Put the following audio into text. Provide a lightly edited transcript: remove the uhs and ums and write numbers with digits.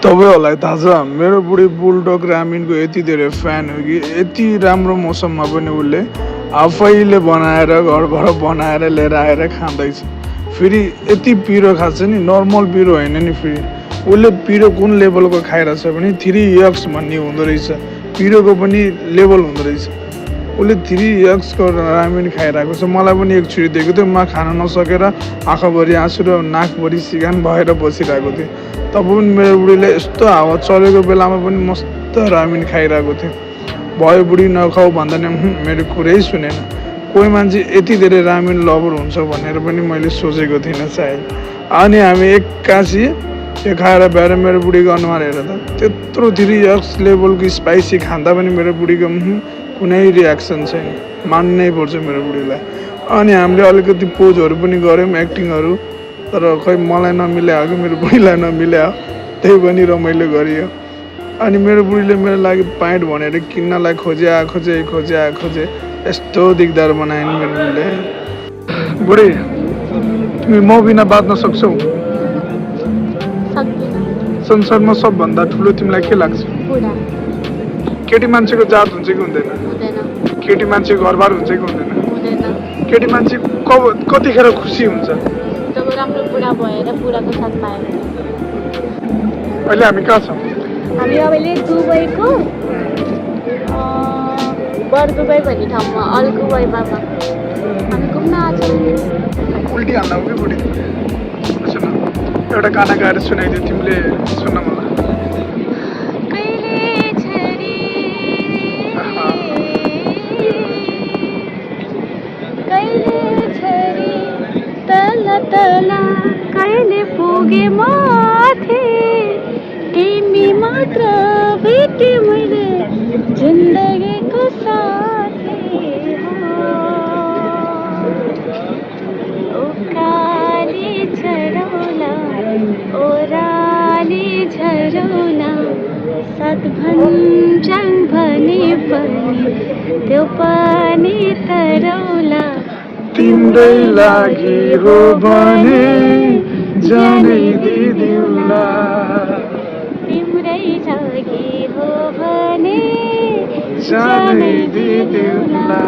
तपाईँहरूलाई थाहा छ मेरो बुढी बुलडग रामिनको यति धेरै फ्यान हो कि यति राम्रो मौसममा पनि उसले आफैले बनाएर घरबाट बनाएर लिएर आएर खाँदैछ। फेरि यति पिरो खान्छ नि, नर्मल पिरो होइन नि। फेरि उसले पिरो कुन लेभलको खाइरहेछ भने 3x भन्ने हुँदो रहेछ, पिरोको पनि लेभल हुँदो रहेछ। उसले 3x को रामिन खाइरहेको छ। मलाई पनि एक छुरी दिएको थियो, म खान नसकेर आँखाभरि आँसु र नाकभरि सिगान भएर बसिरहेको थिएँ। तब पनि मेरो बुढीले यस्तो हावा चलेको बेलामा पनि मस्त रामिन खाइरहेको थियो। भयो बुढी नखाऊ भन्दा नि मेरो कुरै सुनेन। कोही मान्छे यति धेरै रामिन लभर हुन्छ भनेर पनि मैले सोचेको थिइनँ सायद। अनि हामी एक्कासी त्यो खाएर भएर मेरो बुढीको अनुहार हेर त, त्यत्रो 3x लेभलको स्पाइसी खाँदा पनि मेरो बुढीको कुनै रियाक्सन छैन। मान्नै पर्छ मेरो बुढीलाई। अनि हामीले अलिकति पोजहरू पनि गऱ्यौँ, एक्टिङहरू, तर खै मलाई नमिल्या हो कि मेरो बुढीलाई नमिल्या हो, त्यही पनि रमाइलो गरियो। अनि मेरो बुढीले मेरो लागि प्यान्ट भनेर किन्नलाई खोजे यस्तो दिगदार बनायो नि मेरो बुढीले। बुढी तिमी म बिना बाँच्न सक्छौ? संसारमा सबभन्दा ठुलो तिमीलाई के लाग्छ? केटी मान्छेको जात हुन्छ कि हुँदैन? केटी मान्छेको घरबार हुन्छ कि हुँदैन? केटी मान्छे कतिखेर खुसी हुन्छ? जब राम्रो बुढा भएर बुढाको साथ पाएर। अहिले हामी कहाँ छौँ? हामी अहिले दुबईको बर दुबई भन्ने ठाउँमा, अल दुबईमा हामी घुम्न आछौँ। उल्टी हाल्दा हो कि बुढी? सुन, एउटा गाना गाएर सुनाइदियो तिमीले, सुन्न मलाई। तला कहिले पुगे माथि, तिमी मात्र भेटे मैले जिन्दगीको साथी हो। ओ काली झरौला ओराली झरौला, साथ भन्छन् भने पनि त्यो पनि तरौला। तिम्रै लागि हो भने जानै दिदिउँला, तिम्रै लागि हो भने जानै दिदिउँला।